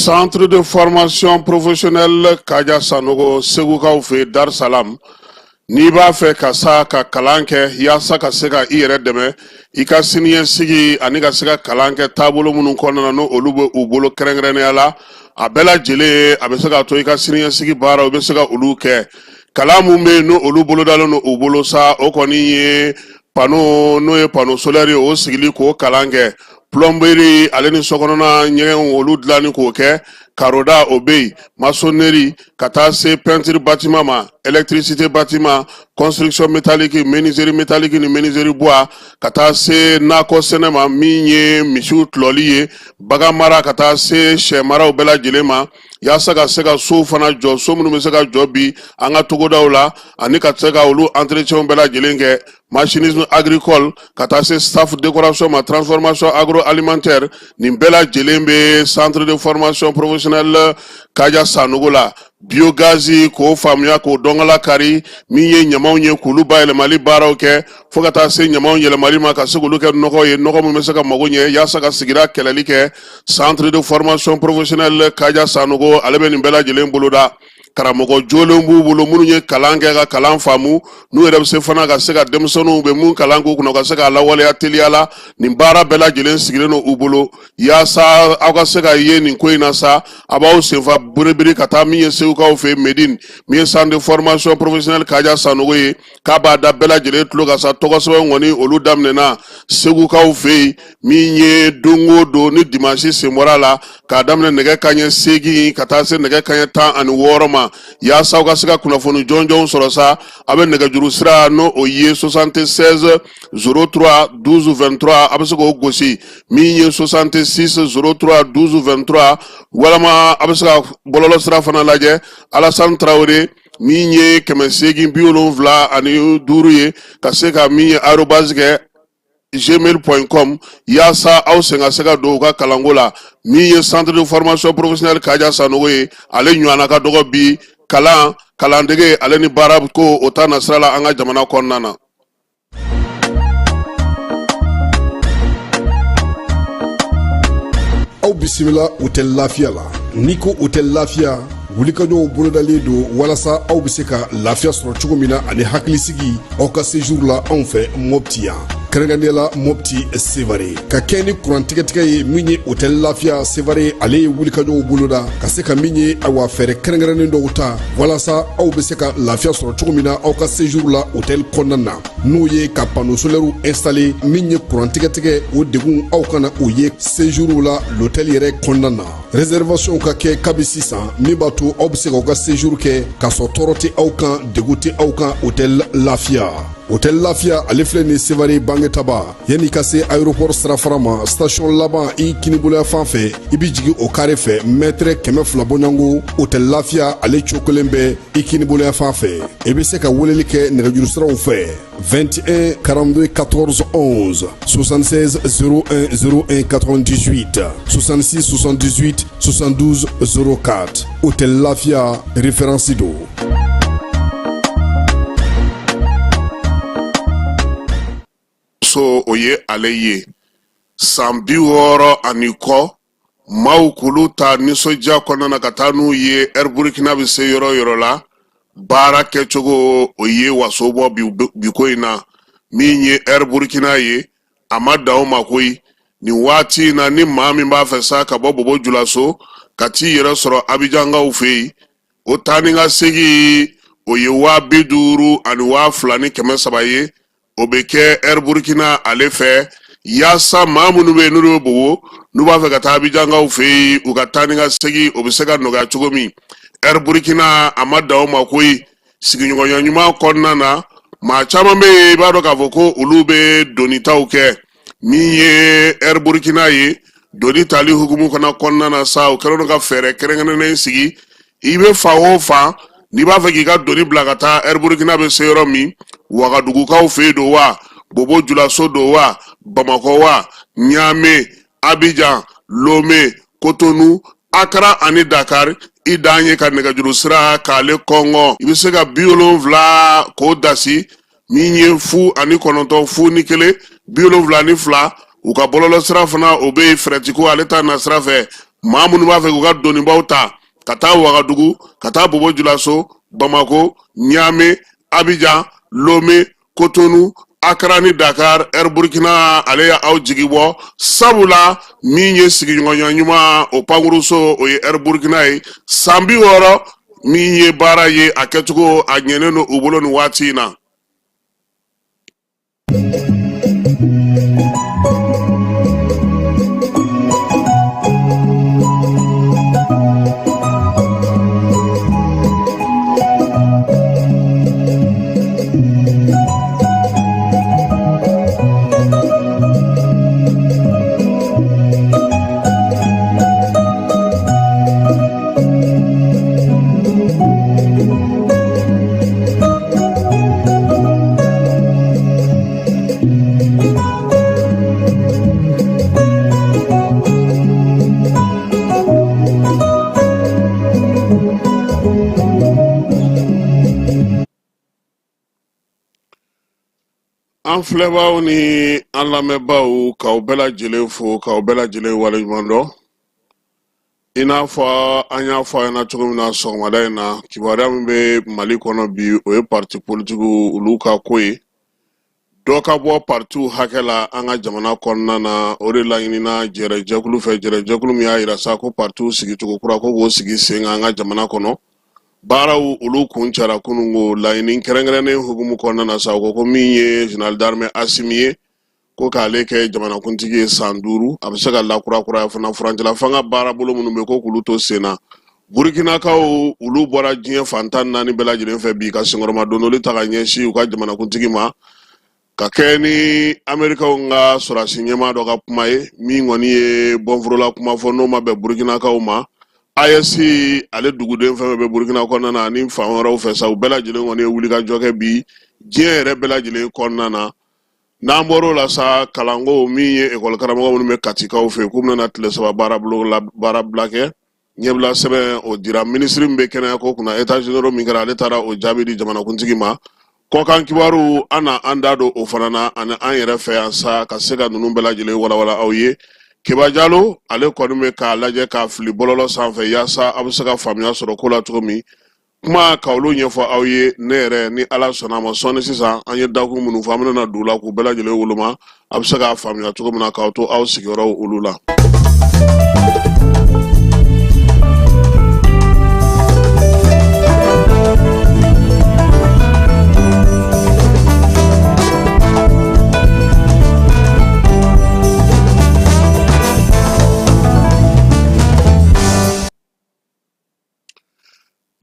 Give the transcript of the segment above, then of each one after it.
Centre de formation professionnelle Kaja Sanogo, Segukaw fɛ Dar Salam, n'i b'a fɛ ka sa ka kalan kɛ yaasa ka se ka i yɛrɛ dɛmɛ i ka siniɲɛsigi ani ka se ka kalan kɛ taabolo minnu kɔnɔna na, n'o olu bɛ u bolo kɛrɛnkɛrɛnnenya la, a bɛɛ lajɛlen a bɛ se k'a to i ka siniɲɛsigi baaraw i bɛ se ka olu kɛ. Kalan mun bɛ yen, n'o olu bolodalen don u bolo sa, o kɔni ye panneau, n'o ye panneau solaire ye, o sigili k'o kalan kɛ, plomberie ale ni sokɔnɔna ɲɛgɛnw olu dilanni k'o kɛ, karoda o bɛ yen, maçonnerie ka taa se peinture bâtiment ma, électricité bâtiment, construction métallique, menuiserie métallique ni menuiserie bois, ka taa se nakɔ sɛnɛ ma, min ye misiw tulɔli ye, bagan mara, ka taa se sɛ maraw bɛɛ lajɛlen ma, yaasa ka se ka sow fana jɔ, so minnu bɛ se ka jɔ bi an ka togodaw la, ani ka se ka olu entretien bɛɛ lajɛlen kɛ, machinisme agricole, ka taa se staff décoration ma, transformation agroalimentaire. Nin bɛɛ lajɛlen bɛ centre de formation professionnelle Kaja Sanogo la. Biogaz k'o faamuya, k'o dɔnkala kari, min ye ɲamaw ye, k'olu bayɛlɛmali baaraw kɛ, fo ka taa se ɲamaw yɛlɛmali ma ka se k'olu kɛ nɔgɔ ye, nɔgɔ min bɛ se ka mago ɲɛ yaasa ka sigida kɛlɛli kɛ. Centre de formation professionnelle Kaja Sanogo, ale bɛ nin bɛɛ lajɛlen boloda. Karamɔgɔ jolenw b'u bolo minnu ye kalan kɛ ka kalan faamu, n'u yɛrɛ bɛ se fana ka se ka denmisɛnninw bɛ mun kalan k'u kunna, ka se k'a lawaleya teliya la. Nin baara bɛɛ lajɛlen sigilen don u bolo yaasa aw ka se ka ye nin ko in na sa. A b'aw senfa biribiri ka taa min ye Segukaw fɛ Medine, min ye centre de formation professionnelle Kaja Sanogo ye, k'a b'a da bɛɛ lajɛlen tulo kan sa. Tɔgɔ sɛbɛn kɔni olu daminɛna Segukaw fɛ yen, min ye don o don ni dimanche sen bɔra a la, k'a daminɛ nɛgɛ kanɲɛ 8 ka taa se nɛgɛ kanɲɛ 16 ma. Yaasa aw ka se ka kunnafoni jɔnjɔnw sɔrɔ sa, a bɛ nɛgɛjuru sira, n'o o ye 76 03 12 23, a bɛ se k'o gosi, min ye 66 03 12 23, walima a bɛ se ka bɔlɔlɔ sira fana lajɛ, Alassane Traoré, min ye 875 ye, ka se ka min ye arobase kɛ gmail.com, yaasa aw sen ka se ka don u ka kalanko la. Min ye centre de formation professionnelle Kaja Sanogo ye, ale ɲɔgɔnna ka dɔgɔ bi kalan, kalandege ale ni baara ko o ta nasira la an ka jamana kɔnɔna na. Aw bisimila Hôtel Lafiya la. N'i ko Hôtel Lafiya, wulikajɔw bolodalen don walasa aw bɛ se ka lafiya sɔrɔ cogo min na ani hakilisigi aw ka séjour la anw fɛ Mopti yan, kɛrɛnkɛrɛnnenya la Mopti Sevare. Ka kɛ ni kuran tigɛtigɛ ye, min ye Hôtel Lafiya Sevare, ale ye wulikajɔw boloda ka se ka min ye, awa, fɛɛrɛ kɛrɛnkɛrɛnnen dɔw ta walasa aw bɛ se ka lafiya sɔrɔ cogo min na aw ka séjour la hôtel kɔnɔna na, n'o ye ka panneau solaire installer. Min ye kuran tigɛtigɛ, o degun aw kana o ye séjour la l'hôtel yɛrɛ kɔnɔna na. Réservation ka kɛ kabi sisan, min b'a to aw bɛ se k'aw ka séjour kɛ k'a sɔrɔ tɔɔrɔ tɛ aw kan, degun tɛ aw kan. Hôtel Lafiya, Hôtel Lafiya, ale filɛ nin Sevare Bangetaba, yanni ka se aéroport sirafara ma, station laban i kiniboloya fan fɛ, i bɛ jigin o kare fɛ, mɛtɛrɛ 200 bɔɲɔgɔnko, Hôtel Lafiya ale cokolen bɛ i kiniboloya fan fɛ. I bɛ se ka weleli kɛ nɛgɛjuru siraw fɛ: 21 42 14 11, 76 01 01 98, 66 78 72 04. Hôtel Lafiya, référence don. So o ye ale ye san 60 ani kɔ, maaw k'olu ta nisɔndiya kɔnɔna na ka taa n'u ye Air Burkina bɛ se yɔrɔ yɔrɔ la, baara kɛcogo o ye waso bɔ bi ko in na. Min ye Air Burkina ye, a ma dan o ma koyi. Nin waati in na, ni maa min b'a fɛ sa ka bɔ Bobo Julaso ka t'i yɛrɛ sɔrɔ Abijankaw fɛ yen, o taa ni ka segin o ye 50 000 ani 2300 ye. O bɛ kɛ Air Burkina ale fɛ, yaasa maa minnu bɛ yen n'olu bɛ Bobo, n'u b'a fɛ ka taa Abijankaw fɛ yen, u ka taa ni ka segin o bɛ se ka nɔgɔya cogo min. Air Burkina a ma dan o ma koyi. Sigiɲɔgɔnya ɲuman kɔnɔna na, maa caman bɛ yen, i b'a dɔn k'a fɔ ko olu bɛ donitaw kɛ. Min ye Air Burkina ye, doni tali hukumu fana kɔnɔna na sa, o kɛlen don ka fɛɛrɛ kɛrɛnkɛrɛnnen sigi. I bɛ fan o fan, n'i b'a fɛ k'i ka doni bila ka taa Air Burkina bɛ se yɔrɔ min, Wagadugukaw fɛ yen don wa, Bobo Julaso don wa, Bamakɔ wa, Ɲame, Abijan, Lome, Kotonu, Akara ani Dakar, i dan ye ka nɛgɛjuru sira k'ale kɔngɔ. I bɛ se ka 70 k'o dasi, min ye 0 ani 9, 0 ni 1, 72. U ka bɔlɔlɔ sira fana o bɛ yen, fɛrɛtiko ale ta nasira fɛ. Maa minnu b'a fɛ k'u ka donibaw ta ka taa Wagadugu, ka taa Bobo Julaso, Bamako, Ɲame, Abijan, Lome, Kotonu, Akara ni Dakar, Air Burkina ale ye aw jigi bɔ, sabula min ye sigiɲɔgɔnya ɲuman o pankuruso, o ye Air Burkina ye. San 60 min ye baara ye, a kɛcogo a ɲɛnen don u bolo nin waati in na. An filɛbaaw ni an lamɛnbaaw, k'aw bɛɛ lajɛlen fo, k'aw bɛɛ lajɛlen waleɲuman dɔn. I n'a fɔ an y'a fɔ a ɲɛna cogo min na sɔgɔmada in na, kibaruya min bɛ Mali kɔnɔ bi, o ye parti politikiw olu ka ko ye. Dɔ ka bɔ partiw hakɛ la an ka jamana kɔnɔna na, o de laɲinina jɛrɛjɛkulu fɛ, jɛrɛjɛkulu min y'a yira sa ko partiw sigicogo kura ko k'o sigi sen kan an ka jamana kɔnɔ. Baaraw olu kuncɛra kununko. Laɲini kɛrɛnkɛrɛnnen hukumu kɔnɔna na sa, u ko ko min ye général d'armée Asimi ye, ko k'ale kɛ jamanakuntigi ye san 5, a bɛ se ka lakurakuraya fana. Furancɛla fanga baarabolo minnu bɛ, ko k'olu to sen na. Burukinakaw olu bɔra diɲɛ fan 14 bɛɛ lajɛlen fɛ bi ka senkɔrɔmadondoli ta ka ɲɛsin u ka jamanakuntigi ma, ka kɛ ni Amerikaw ka sɔrɔdasi ɲɛmaa dɔ ka kuma ye, min kɔni ye bɔnforola kuma fɔ, n'o ma bɛn Burukinakaw ma. AES ale duguden fɛn fɛn bɛ Burukina kɔnɔna na ani fan wɛrɛw fɛ sa, u bɛɛ lajɛlen kɔni ye wulikajɔ kɛ bi diɲɛ yɛrɛ bɛɛ lajɛlen kɔnɔna na. N'an bɔr'o la sa, kalanko min ye ekɔli karamɔgɔ minnu bɛ Katikaw fɛ, k'u bɛna tile 3 baarabila kɛ. Ɲɛbila sɛbɛn o dira minisiri min bɛ kɛnɛya ko kunna, états généraux min kɛra, ale taara o jaabi di jamanakuntigi ma. Kɔkan kibaru, an na an da don o fana na, ani an yɛrɛ fɛ yan sa, ka se ka ninnu bɛɛ lajɛlen walawala aw ye. Keba Jalo ale kɔni bɛ k'a lajɛ k'a fili bɔlɔlɔ sanfɛ, yaasa aw bɛ se ka faamuya sɔrɔ ko la cogo min, kuma ka olu ɲɛfɔ aw ye. Ne yɛrɛ, ni Ala sɔnna a ma, sɔɔni sisan, an ye dakun minnu fɔ, an bɛna na don u la k'u bɛɛ lajɛlen woloma, a bɛ se k'a faamuya cogo min na k'aw to aw sigiyɔrɔw olu la.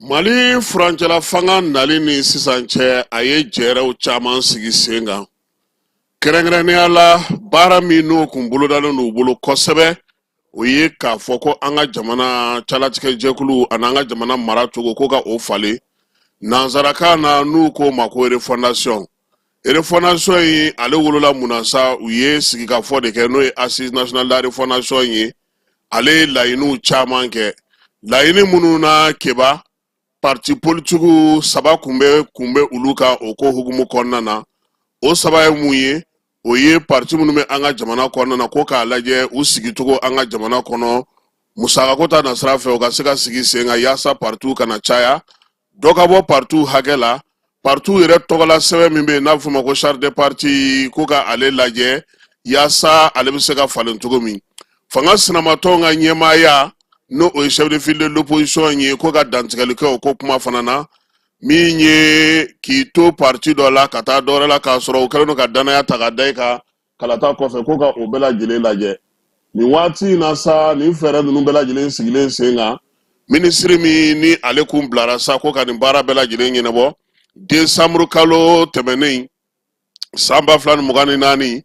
Mali furancɛla fanga nali ni sisan cɛ, a ye jɛrɛw caman sigi sen kan, kɛrɛnkɛrɛnnenya la baara min n'o kun bolodalen don u bolo kosɛbɛ, o ye k'a fɔ ko an ka jamana calatigɛ jɛkulu ani an ka jamana mara cogo, ko ka o falen. Nansarakan na, n'u k'o ma ko refondation. Refondation in ale wolola mun na sa? U ye sigikafɔ de kɛ, n'o ye assise nationale de la refondation ye. Ale ye laɲiniw caman kɛ, laɲini minnu na, Keba, parti politikiw saba kun bɛ olu kan o ko hukumu kɔnɔna na. O saba ye mun ye? O ye parti minnu bɛ an ka jamana kɔnɔna na, ko k'a lajɛ u sigicogo an ka jamana kɔnɔ, musakako ta nasira fɛ, u ka se ka sigi sen kan yaasa partiw kana caya, dɔ ka bɔ partiw hakɛ la, partiw yɛrɛ tɔgɔla sɛbɛn min bɛ yen n'a bɛ f'o ma ko charte des partis, ko ka ale lajɛ yaasa ale bɛ se ka falen cogo min. Fanga sinamatɔnw ka ɲɛmaaya, n'o o ye chef de file de l'opposition ye, ko ka dantigɛli kɛ o ko kuma fana na, min ye k'i to parti dɔ la ka taa dɔ wɛrɛ la k'a sɔrɔ u kɛlen don ka danaya ta ka da i kan kalata kɔfɛ, ko ka o bɛɛ lajɛlen lajɛ. Nin waati in na sa, nin fɛɛrɛ ninnu bɛɛ lajɛlen sigilen sen kan, minisiri min ni ale kun bilara sa ko ka nin baara bɛɛ lajɛlen ɲɛnabɔ, desanburu kalo tɛmɛnen san 2024,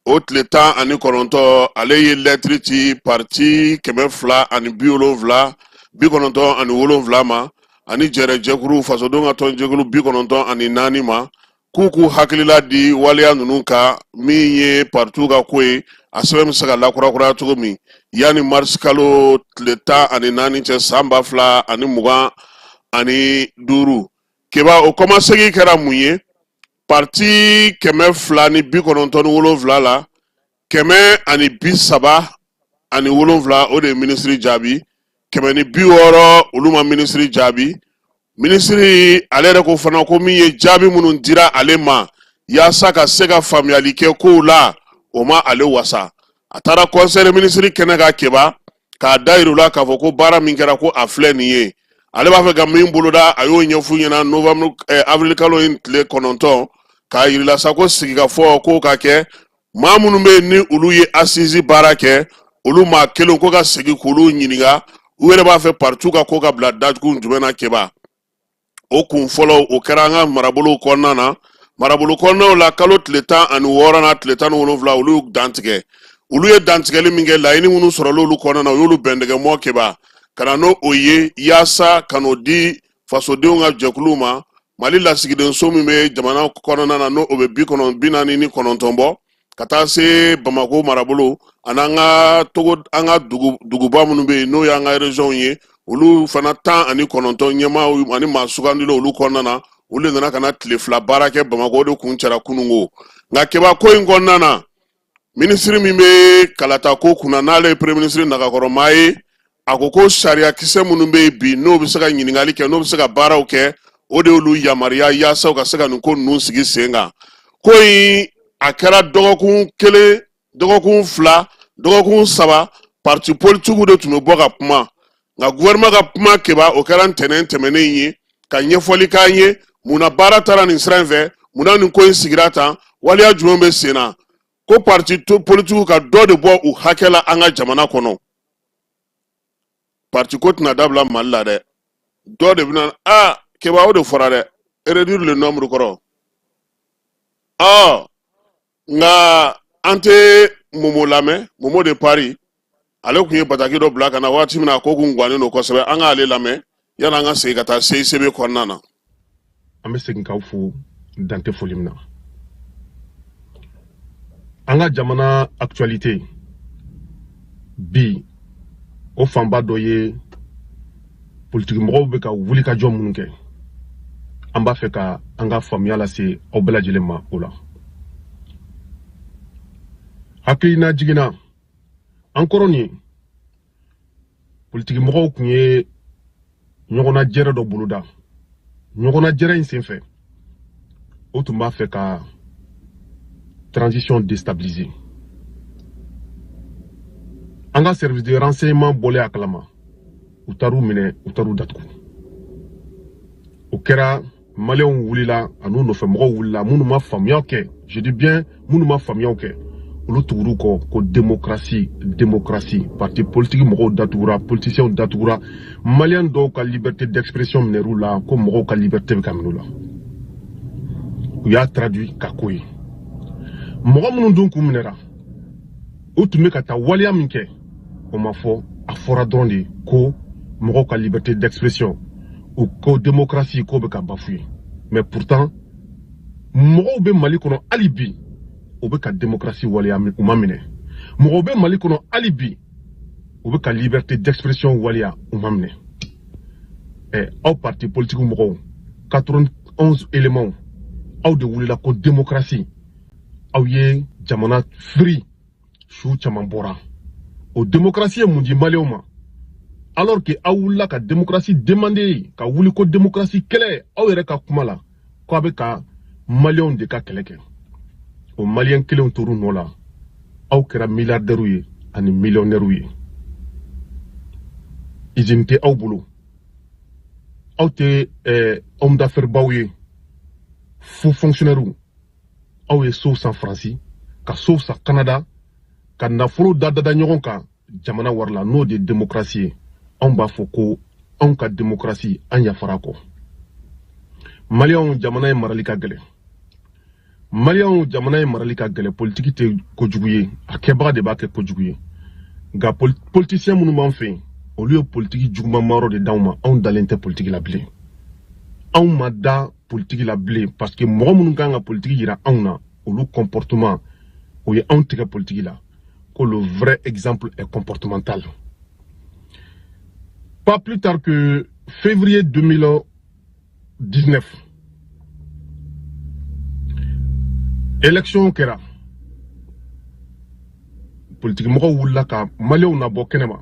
o tile 19, ale ye lɛtiri ci parti 270 97 ma, ani jɛrɛjɛkulu fasodenw ka tɔnjɛkulu 94 ma, k'u k'u hakilila di waleya ninnu kan, min ye partiw ka ko ye, a sɛbɛn bɛ se ka lakurakuraya cogo min, yanni marisi kalo tile 14 cɛ san 2025. Keba, o kɔmasegin kɛra mun ye? Parti 297 la, 130 117, o de ye minisiri jaabi. 160, olu ma minisiri jaabi. Minisiri ale yɛrɛ ko fana ko min ye jaabi minnu dira ale ma yaasa ka se ka faamuyali kɛ kow la, o ma ale wasa. A taara conseil des ministres kɛnɛ kan Keba, k'a da yir'u la k'a fɔ ko baara min kɛra, ko a filɛ nin ye, ale b'a fɛ ka min boloda. A y'o ɲɛf'u ɲɛna novembre, avril kalo in tile 9, k'a yirila sa ko sigikafɔ k'o ka kɛ. Maa minnu bɛ yen ni olu ye assises baara kɛ, olu maa kelen ko ka segin k'olu ɲininka, u yɛrɛ b'a fɛ partiw ka ko ka bila dakun jumɛn na. Keba, o kun fɔlɔ, o kɛra an ka marabolow kɔnɔna na. Marabolo kɔnɔnaw la, kalo tile 16 na tile 17, olu y'u dantigɛ. Olu ye dantigɛli min kɛ, laɲini minnu sɔrɔla olu kɔnɔna na, u y'olu bɛndɛgɛmɔ Keba ka na n'o o ye yaasa ka n'o di fasodenw ka jɛkuluw ma. Mali lasigidenso min bɛ jamana kɔnɔna na, n'o o bɛ 49 bɔ, ka taa se Bamako marabolo ani an ka togo, an ka duguba minnu bɛ yen, n'o y'an ka région ye, olu fana 19 ɲɛmaaw ani maa sugandilenw, olu kɔnɔna na, olu de nana ka na tile 2 baara kɛ Bamakɔ. O de kun cɛra kununko. Nka Keba, ko in kɔnɔna na, minisiri min bɛ kalata ko kunna, n'ale ye premier ministre nagakɔrɔmaa ye, a ko ko sariyakisɛ minnu bɛ yen bi, n'o bɛ se ka ɲininkali kɛ, n'o bɛ se ka baaraw kɛ, o de y'olu yamaruya yaasa u ka se ka nin ko ninnu sigi sen kan. Ko in a kɛra dɔgɔkun 1, dɔgɔkun 2, dɔgɔkun 3, parti politikiw de tun bɛ bɔ ka kuma. Nka gouvernement ka kuma Keba, o kɛra ntɛnɛn tɛmɛnen ye, ka ɲɛfɔli k'an ye munna baara taara nin sira in fɛ, munna nin ko in sigira tan, waleya jumɛn bɛ sen na, ko parti politikiw ka dɔ de bɔ u hakɛ la an ka jamana kɔnɔ. Parti ko tɛna dabila Mali la dɛ, dɔ de bɛna a Keba, o de fɔra dɛ, réduire le nombre kɔrɔ. Ɔ nka an tɛ Momo lamɛn, Momo de Paris. Ale tun ye bataki dɔ bila ka na waati min na, a ko kun gannen don kosɛbɛ. An k'ale lamɛn yanni an ka segin ka taa CICB kɔnɔna na. An bɛ segin k'aw fo dan tɛ foli min na. An ka jamana actualité bi, o fanba dɔ ye politikimɔgɔw bɛ ka wuli ka jɔ minnu kɛ. An b'a fɛ ka an ka faamuya lase aw bɛɛ lajɛlen ma o la. Hakilina jiginna an kɔrɔ nin ye, politikimɔgɔw tun ye ɲɔgɔnna jɛrɛ dɔ boloda. Ɲɔgɔnna jɛrɛ in senfɛ, o tun b'a fɛ ka transition déstabiliser. An ka service de renseignement bɔlen a kalama, u taar'u minɛ, u taar'u datugu. O kɛra, maliyɛnw wulila, an'u nɔfɛmɔgɔw wulila. Minnu ma faamuya kɛ, je dis bien minnu ma faamuyaw kɛ, olu tugur'u kɔ ko démocratie, démocratie. Parti politique mɔgɔw datugura, politiciens datugura, maliyɛn dɔw ka liberté d'expression minɛr'u la, ko mɔgɔw ka liberté bɛ ka minɛ u la. U y'a traduit ka ko ye. Mɔgɔ minnu dun kun minɛra, u tun bɛ ka taa waleya min kɛ, o ma fɔ. A fɔra dɔrɔn de ko mɔgɔw ka liberté d'expression, u ko démocratie k'o bɛ ka bafouer. Mais pourtant mɔgɔw bɛ Mali kɔnɔ hali bi, u bɛ ka démocratie waleya, u ma minɛ. Mɔgɔw bɛ Mali kɔnɔ hali bi, u bɛ ka liberté d'expression waleya, u ma minɛ. Ɛ, aw parti politique mɔgɔw, 91 éléments, aw de wulila ko démocratie. Aw ye jamana firi, su caman bɔra. O démocratie ye mun di maliyɛnw ma, alors que aw wulila ka démocratie demander, ka wuli ko démocratie kɛlɛ? Aw yɛrɛ ka kuma la ko a bɛ ka maliyɛnw de ka kɛlɛ kɛ. O maliyɛn kelenw tor'u nɔ la. Aw kɛra milliardaires ye ani millionnaires ye. Usine tɛ aw bolo, aw tɛ homme d'affaires baw ye, faux fonctionnaires. Aw ye sow san Faransi, ka sow san Canada, ka nafolo da dada ɲɔgɔn kan jamana wari la. N'o de ye démocratie ye, anw b'a fɔ ko anw ka démocratie, an yafara kɔ. Maliyɛnw, jamana ye marali ka gɛlɛn. Maliyɛnw, jamana ye marali ka gɛlɛn. Politiki tɛ kojugu ye, a kɛbaga de b'a kɛ kojugu ye. Nka politicien minnu b'an fɛ yen, olu ye politiki juguman mayɔrɔ de d'anw ma. Anw dalen tɛ politiki la bilen. Anw ma da politiki la bilen, parce que mɔgɔ minnu kan ka politiki yira anw na, olu comportement o ye anw tigɛ politiki la. Ko le vrai exemple est comportemental. Pas plus tard que février 2019, élection kɛra. Politikimɔgɔw wulila ka maliyɛnw nabɔ kɛnɛma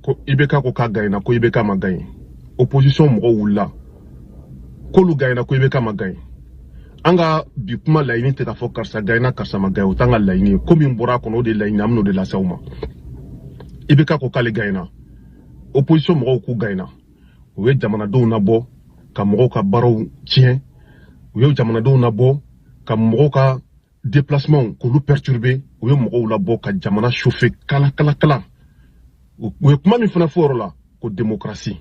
ko IBK ko k'a gagnera, ko IBK ma gagné. Opposition mɔgɔw wulila k'olu gagnera, ko IBK ma gagné. An ka bi kuma laɲini tɛ k'a fɔ karisa gagnera, karisa ma gagné, o t'an ka laɲini ye. Ko min bɔra a kɔnɔ, o de ye laɲini, an bɛn'o de lase aw ma. IBK ko k'ale gagnera, opposition mɔgɔw k'u gagnera. U ye jamanadenw nabɔ ka mɔgɔw ka baaraw tiɲɛ, u ye jamanadenw nabɔ ka mɔgɔw ka déplacement k'olu perturber, u ye mɔgɔw labɔ ka jamana chauffer kala kala kala. U ye kuma min fana fɔ o yɔrɔ la, ko démocratie,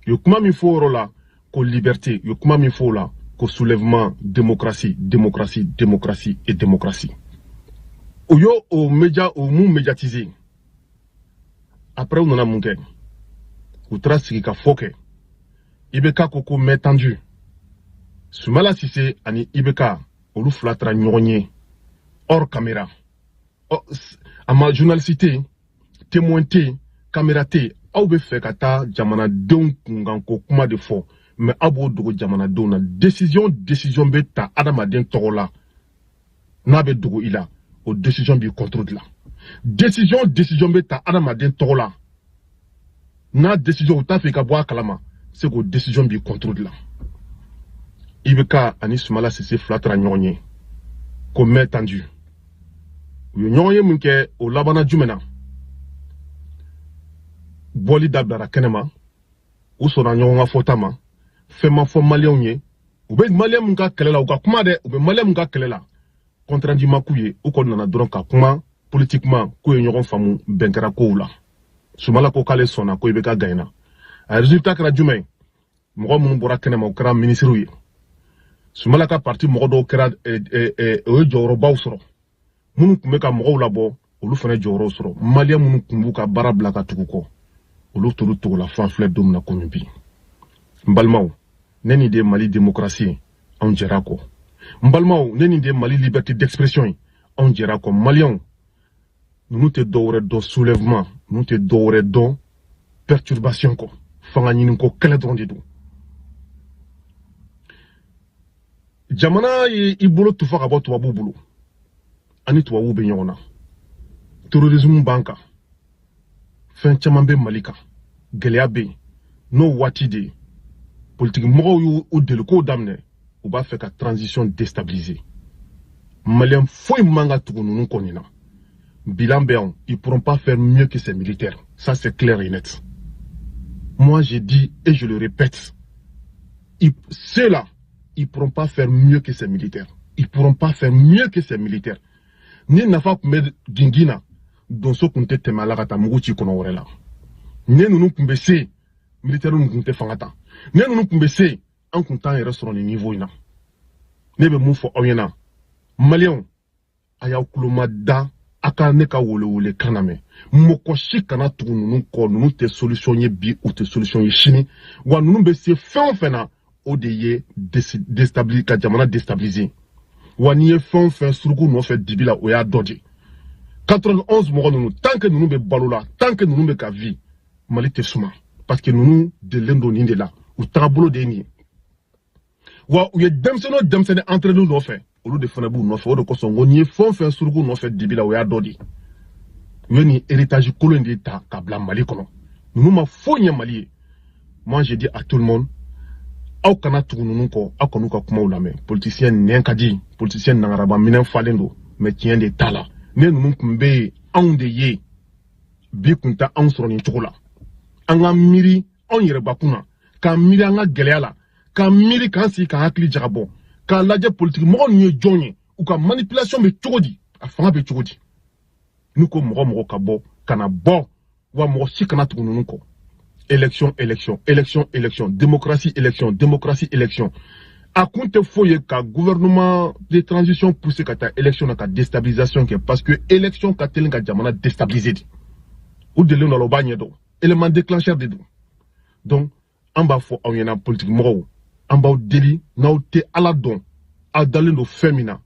u ye kuma min fɔ o yɔrɔ la, ko liberté, u ye kuma min fɔ o la, ko soulèvement, démocratie, démocratie, démocratie et démocratie. U y'o o média o mun médiatiser. Après, u nana mun kɛ? U taara sigi ka fɔ kɛ. IBK ko ko main tendue. Sumala Sise ani IBK, olu fila taara ɲɔgɔn ye hors caméra. A ma journaliste tɛ yen, témoin tɛ yen, caméra tɛ yen. Aw bɛ fɛ ka taa jamanadenw kunkanko kuma de fɔ, mais aw b'o dogo jamanadenw na. Décision bɛ ta adamaden tɔgɔ la, n'a bɛ dogo i la, o décision b'i contre de la. Décision bɛ ta adamaden tɔgɔ la, n'a décision u t'a fɛ i ka bɔ a kalama, c'est k'o décision b'i contre de la. IBK ani Sumala Sise fila taara ɲɔgɔn ye ko main tendue. U ye ɲɔgɔn ye mun kɛ? O labanna jumɛn na? Bɔli dabilara kɛnɛma, u sɔnna ɲɔgɔn ka fɔta ma. Fɛn ma fɔ maliyɛnw ye. U bɛ maliyɛn mun ka kɛlɛ la, u ka kuma dɛ, u bɛ maliyɛn mun ka kɛlɛ la, compte rendu ma k'u ye. U kɔni nana dɔrɔn ka kuma politiquement, k'u ye ɲɔgɔn faamu, bɛn kɛra kow la. Sumala ko k'ale sɔnna ko IBK gagnera. A résultat kɛra jumɛn ye? Mɔgɔ minnu bɔra kɛnɛma, o kɛra minisiriw ye. Sumala ka parti mɔgɔ dɔw kɛra, o ye jɔyɔrɔbaw sɔrɔ. Minnu tun bɛ ka mɔgɔw labɔ, olu fana jɔyɔrɔw sɔrɔ. Maliyɛn minnu tun b'u ka baara bila ka tugu kɔ, olu t'olu togo la. Fan filɛ don min na komi bi, n balimaw, ne nin de ye Mali démocratie ye, anw jɛra kɔ. N balimaw, ne nin de ye Mali liberté d'expression ye, anw jɛra kɔ. Maliyɛnw, ninnu tɛ dɔwɛrɛ dɔn soulèvement, ninnu tɛ dɔwɛrɛ dɔn perturbation kɔ. Fanga ɲiniko kɛlɛ dɔrɔn de don. Jamana ye i bolo tufa ka bɔ tubabuw bolo, ani tubabuw bɛ ɲɔgɔn na, terrorisme b'an kan, fɛn caman bɛ Mali kan, gɛlɛya bɛ yen. N'o waati de ye, politiki mɔgɔw y'u delikow daminɛ, u b'a fɛ ka transition déstabiliser. Maliyɛn foyi man ka tugu ninnu kɔ nin na. Bilan bɛ yan, ils pourront pas faire mieux que ces militaires, ça c'est clair et net. Moi, j'ai dit et je le répète, ceux-là, ils pourront pas faire mieux que ces militaires, ils pourront pas faire mieux que ces militaires. Ni nafa tun bɛ gingin na, donso tun tɛ tɛmɛ a la ka taa mugu ci kɔnɔ wɛrɛ la. Ne ninnu tun bɛ se, militaires ninnu tun tɛ fanga ta. Ne ninnu tun bɛ se, an tun t'an yɛrɛ sɔrɔ nin niveau in na. Ne bɛ mun fɔ aw ɲɛna, maliyɛnw? A y'aw tuloma da a ka ne ka welewele kan lamɛn. Mɔgɔ si kana tugu ninnu kɔ. Ninnu tɛ solution ye bi, u tɛ solution ye sini. Wa ninnu bɛ se fɛn o fɛn na, o de ye déstabiliser, ka jamana déstabiliser. Wa n'i ye fɛn o fɛn suruku nɔfɛ dibi la, o y'a dɔ de. 91 mɔgɔ ninnu, tant que ninnu bɛ balo la, tant que ninnu bɛ ka vie, Mali tɛ suma, parce que ninnu delilen don nin de la, u tagabolo de ye nin ye. Wa u ye denmisɛnnin o denmisɛnnin entraîner nɔfɛ, olu de fana b'u nɔfɛ. O de kosɔn n ko n'i ye fɛn o fɛn suruku nɔfɛ dibi la, o y'a dɔ de ye. U ye nin héritage kolon in de ta ka bila Mali kɔnɔ. Ninnu ma foyi ɲɛ Mali ye. Moi, je dis à tout le monde, aw kana tugu ninnu kɔ, aw kan'u ka kumaw lamɛn. Politicien nɛn ka di, politicien nangaraba minɛn falen don, mais tiɲɛ de t'a la. Ne ninnu tun bɛ yen, anw de ye bi kun tɛ anw sɔrɔ nin cogo la. An ka miiri anw yɛrɛbakun na, k'an miiri an ka gɛlɛya la, k'an miiri, k'an sigi k'an hakili jagabɔ, k'a lajɛ politiki mɔgɔ ninnu ye jɔn ye, u ka manipulation bɛ cogo di, a fanga bɛ cogo di. N'u ko mɔgɔ mɔgɔ ka bɔ, kana bɔ. Wa mɔgɔ si kana tugu ninnu kɔ. Élection, élection, élection, élection, démocratie, élection, démocratie, élection. A kun tɛ foyi ye ka gouvernement de transition pousser ka taa élection na, ka déstabilisation kɛ, parce que élection ka teli ka jamana déstabiliser de. U delilen don a la, u b'a ɲɛdɔn, élément déclencheur de don. Donc an b'a fɔ aw ɲɛna, politique mɔgɔw, an b'aw deli, n'aw tɛ Ala dɔn, aw dalen don fɛn min na,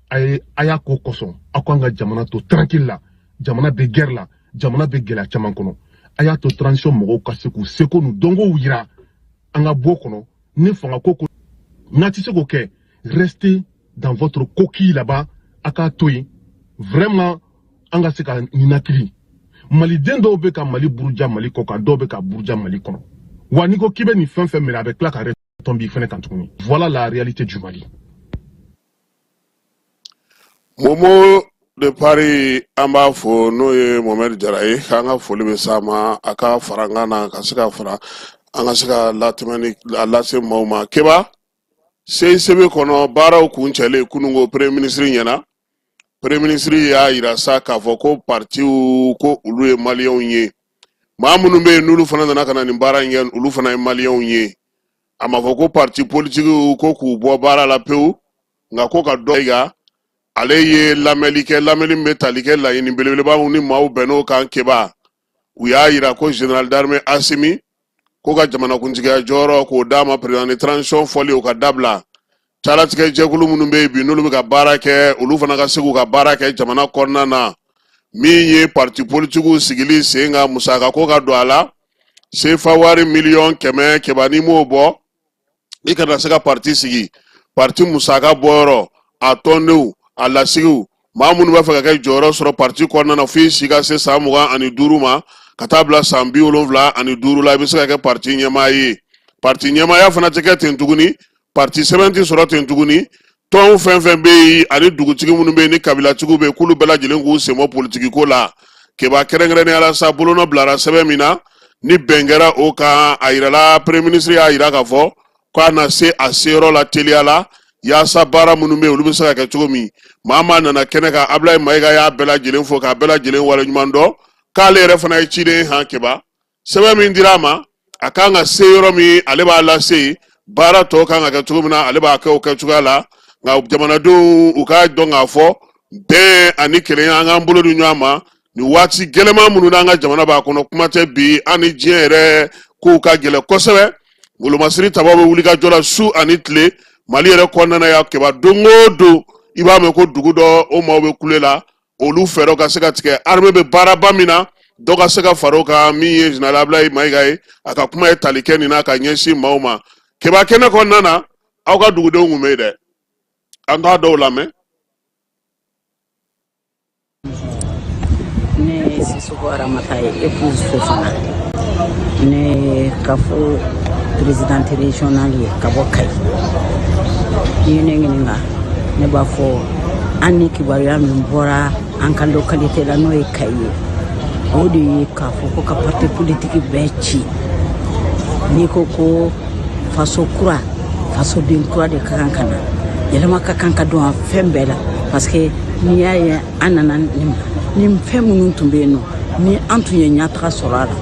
a ye a y'a ko kosɔn, aw k'an ka jamana to tranquille la. Jamana bɛ guerre la, jamana bɛ gɛlɛya caman kɔnɔ. A y'a to transition mɔgɔw ka se k'u seko n'u dɔnkow yira, an ka bɔ kɔnɔ. Ni fanga ko ko n'a tɛ se k'o kɛ, restez dans votre coquille là-bas, a k'a to yen. Vraiment, an ka se ka ninakili. Maliden dɔw bɛ ka Mali buruja Mali kɔ kan, dɔw bɛ ka buruja Mali kɔnɔ. Wa n'i ko k'i bɛ nin fɛn fɛn minɛ, a bɛ tila ka retomber i fɛnɛ kan tuguni. Voilà la réalité du Mali. Momo de Paris, an b'a fo, n'o ye Mohamed Jara ye, k'an ka foli bɛ s'a ma, a ka fara an kan na ka se ka fara an ka se ka latɛmɛ a lase maaw ma. Keba, CICB kɔnɔ baaraw kuncɛlen kununko, premier ministre ɲɛna, premier ministre y'a yira sa k'a fɔ ko partiw ko olu ye maliyɛnw ye, maa minnu bɛ yen n'olu fana nana ka na nin baara in kɛ, olu fana ye maliyɛnw ye. A ma fɔ ko parti politikiw ko k'u bɔ baara la pewu, nka ko ka dɔ ka ale ye lamɛnli kɛ, lamɛnli min bɛ tali kɛ laɲini belebelebaw ni maaw bɛnn'o kan. Keba, u y'a yira ko général d'armée Asimi ko ka jamanakuntigiya jɔyɔrɔ k'o d'a ma, président de transition fɔli o ka dabila, calatigɛ jɛkulu minnu bɛ yen bi n'olu bɛ ka baara kɛ, olu fana ka se k'u ka baara kɛ jamana kɔnɔna na. Min ye parti politikiw sigili sen kan, musaka ko ka don a la, sefa wari miliyɔn 100. Keba, n'i m'o bɔ, i kana se ka parti sigi. Parti musaka bɔyɔrɔ, a tɔndenw, a lasigiw, maa minnu b'a fɛ ka kɛ jɔyɔrɔ sɔrɔ parti kɔnɔna na, f'i si ka se san 25 ma ka taa bila san 75 la, i bɛ se ka kɛ parti ɲɛmaa ye. Parti ɲɛmaaya fana tɛ kɛ ten tuguni, parti sɛbɛn tɛ sɔrɔ ten tuguni. Tɔn fɛn fɛn bɛ yen ani dugutigi minnu bɛ yen ni kabilatigiw bɛ yen, k'olu bɛɛ lajɛlen k'u sen bɔ politiki ko la. Keba, kɛrɛnkɛrɛnnenya la sa, bolonɔ bilara sɛbɛn min na ni bɛn kɛra o kan, a yirala, premier ministre y'a yira k'a fɔ k'a na se a seyɔrɔ la teliya la, yaasa baara minnu bɛ yen, olu bɛ se ka kɛ cogo min. Maa maa nana kɛnɛ kan, Abulayi Mayiga y'a bɛɛ lajɛlen fo k'a bɛɛ lajɛlen waleɲuman dɔn, k'ale yɛrɛ fana ye ciden han. Keba, sɛbɛn min dira a ma, a kan ka se yɔrɔ min, ale b'a lase yen. Baara tɔ kan ka kɛ cogo min na, ale b'a kɛ o kɛcogoya la. Nka jamanadenw u k'a dɔn k'a fɔ bɛn ani kelenya, an k'an bolo di ɲɔgɔn ma nin waati gɛlɛman minnu n'an ka jamana b'a kɔnɔ. Kuma tɛ bi, an ni diɲɛ yɛrɛ kow ka gɛlɛn kosɛbɛ. Wolomasiri tabaw bɛ wuli ka jɔ la su ani tile Mali yɛrɛ kɔnɔna na yan. Keba, don o don i b'a mɛn ko dugu dɔ o maaw bɛ kule la, olu fɛɛrɛw ka se ka tigɛ. Armée bɛ baaraba min na, dɔ ka se ka fara o kan. Min ye général Abulayi Mayiga ye, a ka kuma ye tali kɛ nin na ka ɲɛsin maaw ma. Keba, kɛnɛ kɔnɔna na, aw ka dugudenw kun bɛ yen dɛ, an t'a dɔw lamɛn. Ne ye Sisoko Aramata ye, épouse Fofana. Ne ye CAFO présidente régionale ye ka bɔ Kayi. N'i ye ne ɲininka, ne b'a fɔ an ni kibaruya min bɔra an ka localité la, n'o ye Kayi ye, o de ye k'a fɔ ko ka parti politique bɛɛ ci. N'i ko ko faso kura, fasoden kura de ka kan ka na, yɛlɛma ka kan ka don a fɛn bɛɛ la, parce que n'i y'a ye an nana nin ma, ni fɛn minnu tun bɛ yen nɔ, ni an tun ye ɲɛtaga sɔrɔ a la,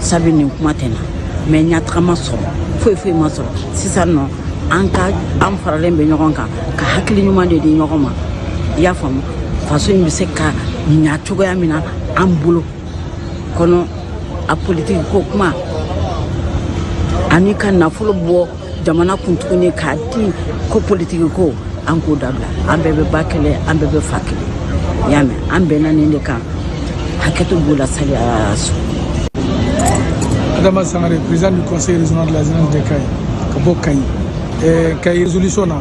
sabu nin kuma tɛ na mais ɲɛtaga ma sɔrɔ, foyi foyi ma sɔrɔ. Sisan nɔ, an ka an faralen bɛ ɲɔgɔn kan ka hakili ɲuman de di ɲɔgɔn ma, i y'a faamu, faso in bɛ se ka ɲa cogoya min na an bolo kɔnɔ. A politiki ko kuma ani ka nafolo bɔ jamana kun tuguni k'a di ko politiki ko, an k'o dabila. An bɛɛ bɛ ba kelen, an bɛɛ bɛ fa kelen, i y'a mɛn, an bɛnna nin de kan. Hakɛto b'o la sali a so. Adama Sangare, président du conseil régional de la jeunesse de Kayi, ka bɔ Kayi. Kayi résolution na,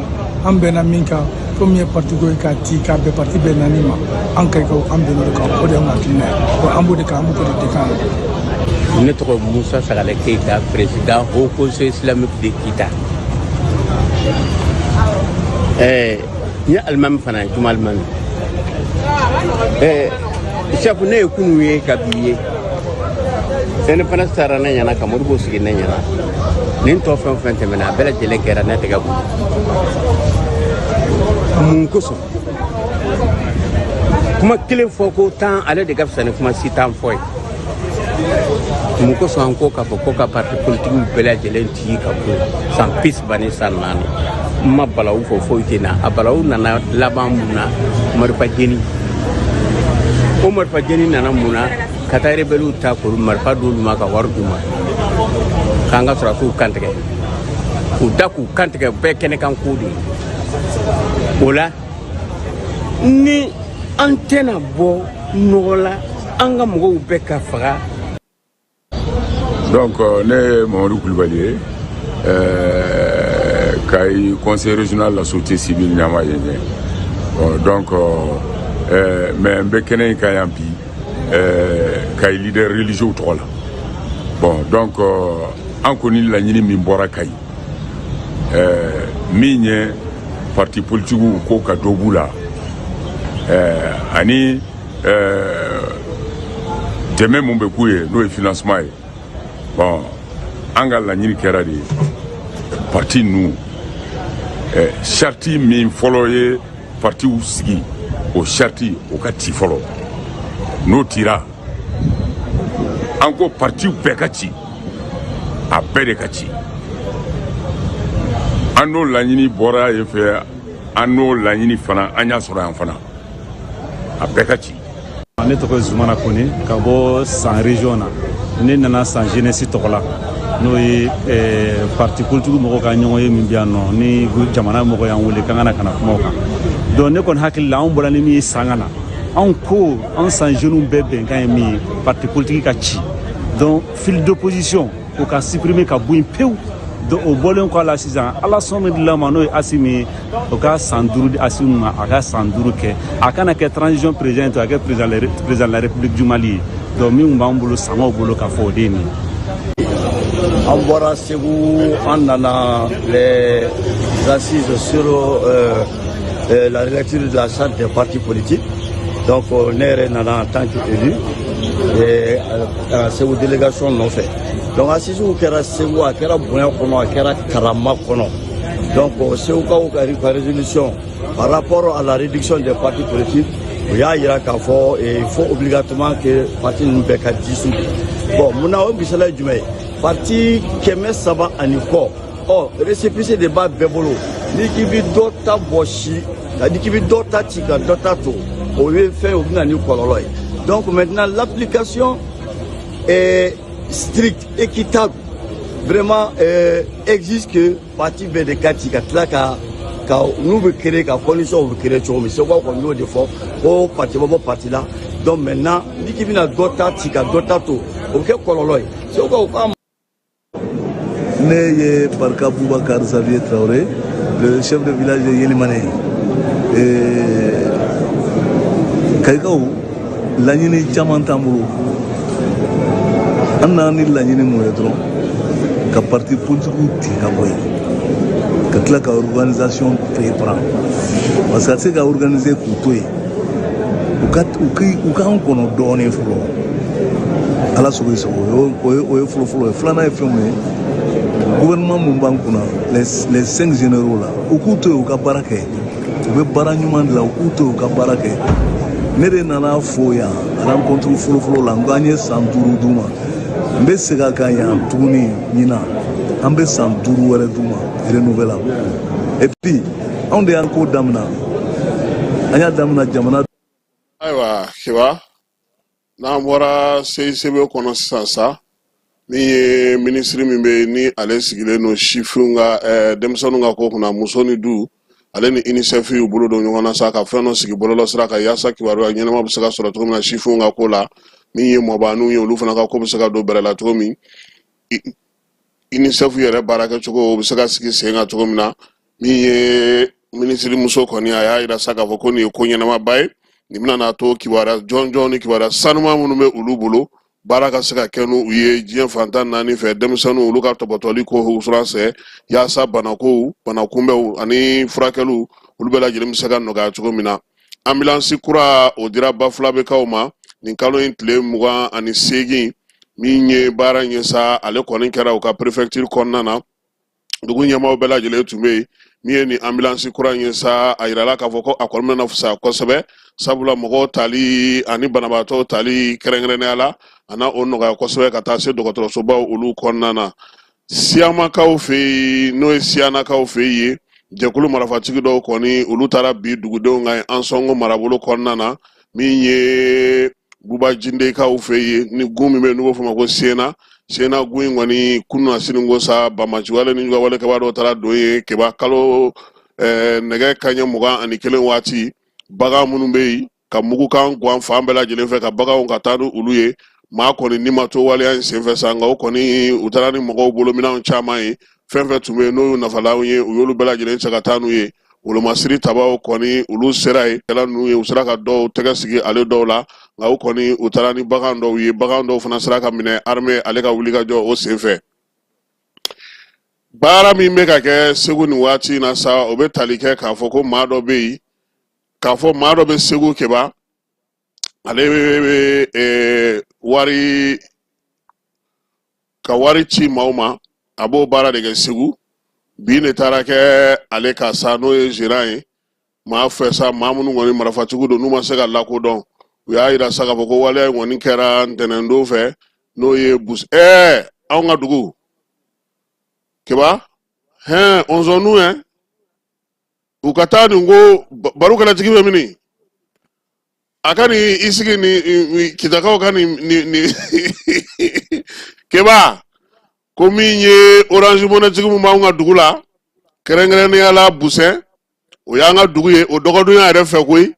an bɛnna min kan, fɛn min ye parti ko ye, k'a ci k'a bɛn parti bɛɛ naani ma, an Kayikaw an bɛnna o de kan. O de y'an ka hakilina ye. Bon, an b'o de kan, an b'o de kan. Ne tɔgɔ Musa Sagale Keita, président Haut Conseil islamique de Kita. N ye alimami fana ye, juma alimami. Chef, ne ye kunu ye ka bi ye. Indépendance taara ne ɲɛna ka Modibo sigi ne ɲɛna. Nin tɔ fɛn o fɛn tɛmɛna, a bɛɛ lajɛlen kɛra ne tɛgɛ bolo. Mun kosɔn kuma kelen fɔ ko tan, ale de ka fisa ni kuma si tan fɔ ye? Mun kosɔn an ko k'a fɔ ko ka parti politikiw bɛɛ lajɛlen tigi ka kun san 34? N ma balawu fɔ foyi tɛ na. A balawu nana laban mun na? Marifa jeni. O marifa jeni nana mun na? Ka taa rebelles ta k'olu marifa d'olu ma, ka wari d'u ma, k'an ka sɔrɔdasiw kantigɛ k'u da, k'u kantigɛ bɛɛ kɛnɛ kan ko de ye. O la, ni an tɛna bɔ nɔgɔ la, an ka mɔgɔw bɛɛ ka faga. Donc ne ye Mamadu Kulubali ye, Kayi conseil régional la société civile ɲɛmaa ye. Ɲɛ bon, donc Mais n bɛ kɛnɛ in kan yan bi Kayi leader religieux tɔgɔ la. Bon, donc an kɔni laɲini min bɔra Kayi, min ye parti politigiw ko ka dɔ b'u la ani dɛmɛ mun bɛ k'u ye, n'o ye financement ye. Bon, an ka laɲini kɛra de ye parti ninnu, charte min fɔlɔ ye partiw sigi, o charte o ka ci fɔlɔ. N'o cira, an ko partiw bɛɛ ka ci, a bɛɛ de ka ci. An n'o laɲini bɔra yen fɛ, an n'o laɲini fana an y'a sɔrɔ yan fana, a bɛɛ ka ci. Ne tɔgɔ ye Zumana Kone ka bɔ San région na. Ne nana San jeunesse tɔgɔ la, n'o ye parti politique mɔgɔw ka ɲɔgɔn ye min bɛ yan nɔ, ni jamana mɔgɔ y'an wele k'an ka na ka na kuma o kan. Donc ne kɔni hakili la, anw bɔra ni min ye San ka na, anw ko an San jeunes bɛɛ bɛnkan ye min ye, parti politique ka ci, donc file d'opposition o ka supprimer ka bɔ yen pewu. Donc o bɔlen kɔ a la sisan, ala sɔn min dila ma, n'o ye Asimi ye, o ka san 5 di Asimi ma, a ka san 5 kɛ, a kana kɛ transition président to, a kɛ président de la République du Mali ye. Donc min b'an bolo sangaw bolo k'a fɔ, o de ye nin ye. An bɔra Segu, an nana les assises sur la relecture de la charte des partis politiques. Donc ne yɛrɛ nana en tant qu'élu et Segu délégation nɔfɛ. Donc assises kɛra Segu, a kɛra bonya kɔnɔ, a kɛra karama kɔnɔ. Donc Segukaw ka résolution par rapport à la réduction des partis politiques, o y'a yira k'a fɔ il faut obligatoirement que parti ninnu bɛɛ ka dissoudre. Bon, munna? O misaliya ye jumɛn ye? Parti 300 ani kɔ, ɔ récépissé de b'a bɛɛ bolo. N'i k'i bɛ dɔ ta bɔsi, n'i k'i bɛ dɔ ta ci ka dɔ ta to, o ye fɛn, o bɛ na ni kɔlɔlɔ ye. Donc maintenant, l'application est stricte, équitable, vraiment exige que parti bɛɛ de ka ci ka tila ka n'u bɛ créer, ka condition bɛ créer cogo min. Segukaw kɔni y'o de fɔ ko parti bɛ bɔ parti la. Donc maintenant, n'i k'i bɛna dɔ ta ci ka dɔ ta to, o bɛ kɛ kɔlɔlɔ ye. Segukaw k'a Ne ye Barka Boubacar Xavier Traoré, le chef de village de Yelimane. Kayikaw, laɲini caman t'an bolo. An nana ni laɲini mun ye dɔrɔn, ka parti politikiw tigɛ ka bɔ yen, ka tila ka organisation reprendre, parce que a tɛ se ka organiser k'u to yen. U k'an kɔnɔ dɔɔnin fɔlɔ. Ala sago i sago, o ye fɔlɔ fɔlɔ ye. Filanan ye fɛn mun ye? Gouvernement mun b'an kunna, les cinq généraux la, u k'u to yen, u ka baara kɛ. U bɛ baara ɲuman de la, u k'u to yen, u ka baara kɛ. Ne de nana fo yan rencontre fɔlɔfɔlɔ la, n ko an ye san 5 d'u ma. N bɛ segin a kan yan tuguni ɲinan, an bɛ san 5 wɛrɛ d'u ma, renouvelable. Et puis anw de y'an ko daminɛ, an y'a daminɛ jamana. Ayiwa Kiba, n'an bɔra CICB kɔnɔ sisan sa, min ye minisiri min bɛ yen ni ale sigilen don sifinw ka denmisɛnninw ka ko kunna, muso ni du, ale ni UNICEF y'u bolo don ɲɔgɔn na sa ka fɛn dɔ sigi bɔlɔlɔsira kan yaasa kibaruya ɲɛnama bɛ se ka sɔrɔ cogo min na sifinw ka ko la. Min ye mɔbaniw ye, olu fana ka ko bɛ se ka don bɛrɛ la cogo min, UNICEF yɛrɛ baarakɛcogo o bɛ se ka sigi sen kan cogo min na. Min ye minisiri muso kɔni, a y'a yira sa k'a fɔ ko nin ye ko ɲɛnamaba ye. Nin bɛna n'a to kibaruya jɔnjɔn ni kibaruya sanuman minnu bɛ olu bolo, baara ka se ka kɛ n'u ye diɲɛ fantan naani fɛ, denmisɛnninw olu ka tɔpɔtɔli ko sira yaasa banakow, banakunbɛw ani furakɛliw, olu bɛɛ lajɛlen bɛ se ka nɔgɔya cogo min na. Ambulance kura o dira Bafulabekaw ma nin kalo in tile 28. Min ye baara in ye sa, ale kɔni kɛra u ka préfecture kɔnɔna na, dugu ɲɛmaaw bɛɛ lajɛlen tun bɛ yen. Min ye nin ambulance kura in ye sa, a yirala k'a fɔ ko a kɔni bɛna fisaya kosɛbɛ, sabula mɔgɔw tali ani banabaatɔw tali kɛrɛnkɛrɛnnenya la, a na o nɔgɔya kosɛbɛ ka taa se dɔgɔtɔrɔsobaw olu kɔnɔna na. Siyamakaw fɛ yen, n'o ye Siyanakaw fɛ yen, jɛkulu marifatigi dɔw kɔni, olu taara bi dugudenw kan Ansɔngo marabolo kɔnɔna na. Min ye Buba Jindekaw fɛ yen, ni gun min bɛ yen n'u b'o fɔ ma ko Sena, Sena gun in kɔni, kunun na siniko sa, banbaanciwale ni juguwale kɛbaa dɔw taara don yen keba kalo nɛgɛ kaɲɛ 21 waati. Bagan minnu bɛ yen, ka mugukan gan fan bɛɛ lajɛlen fɛ ka baganw ka taa ni olu ye. Maa kɔni ni ma to waleya in senfɛ sa, nka o kɔni u taara ni mɔgɔw bolominɛnw caman ye. Fɛn fɛn tun bɛ yen n'o y'u nafalanw ye, u y'olu bɛɛ lajɛlen cɛ ka taa n'u ye. Wolomasiri tabaw kɔni, olu sera yen, kɛla ninnu ye, u sera ka dɔw tɛgɛ sigi ale dɔw la, nka u kɔni u taara ni bagan dɔw ye. Bagan dɔw fana sera ka minɛ armée ale ka wulikajɔ o senfɛ. Baara min bɛ ka kɛ Segu nin waati in na sa, o bɛ tali kɛ k'a fɔ ko maa dɔ bɛ yen, k'a fɔ maa dɔ bɛ Segu Keba, ale bɛ wari ka wari ci maaw ma, a b'o baara de kɛ Segu. Bin de taara kɛ ale kan sa, n'o ye gérant ye maa fɛ sa, maa minnu kɔni marifatigiw don, n'u ma se ka lakodɔn. U y'a yira sa k'a fɔ ko waleya in kɔni kɛra ntɛnɛndon fɛ, n'o ye bus anw ka dugu Keba hɛn ɔnzɔnnu yɛ u ka taa nin ko baro kɛlɛtigi bɛ mini a ka nin i sigi ni Kitakaw ka nin nin Keba, ko min ye Orange Money tigi min b'anw ka dugu la, kɛrɛnkɛrɛnnenya la Busɛn, o y'an ka dugu ye, o dɔgɔdunya yɛrɛ fɛ koyi,